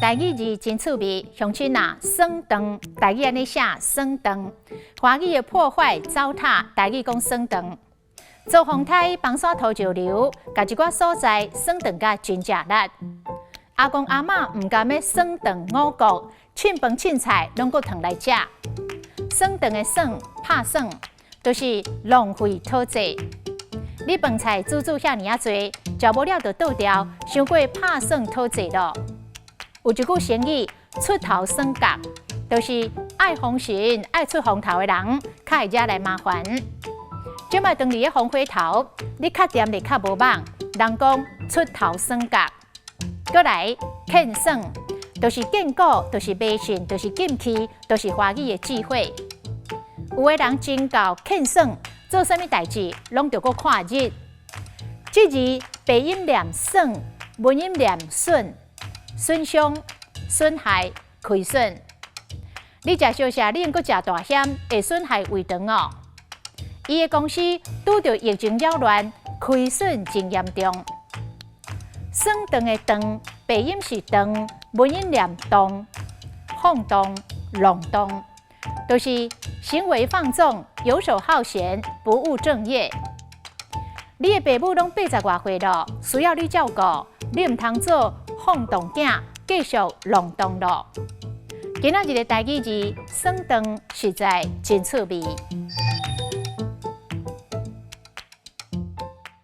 台語字真趣味，鄉親啊，損斷，台語按呢寫損斷，華語的破壞糟蹋，台語講損斷。遭風颱、崩山土石流，共一寡所在損斷甲真正力。阿公阿嬤毋甘欲損斷五穀，凊飯凊菜攏閣燙來食。損斷的損，拍耍，就是浪費討債。你飯菜煮煮遐爾仔濟，食無了就倒掉，傷過拍耍討債囉。有一句成語出頭耍角，就是愛風神、愛出風頭的人，較會惹來麻煩。這擺當佇咧風火頭，你較恬會較無蠓，人講出頭耍角。閣來建耍，就是建古，就是迷信，就是禁忌，就是華語的智慧。有的人真𠢕建耍，做啥物代誌攏著閣看日。這字白音念耍，文音念損，損傷、損害、虧損。你食燒麝，你猶閣食大險，會損害胃腸哦。伊的公司拄著疫情擾亂，虧損真嚴重。損斷的斷，白音是斷，文音念動，放蕩、浪蕩，就是行為放縱、遊手好閒、不務正業。你的爸母攏八十外歲囉，需要你照顧，你毋通做放蕩囝，繼續浪蕩囉。今仔日的台語字損斷實在真趣味。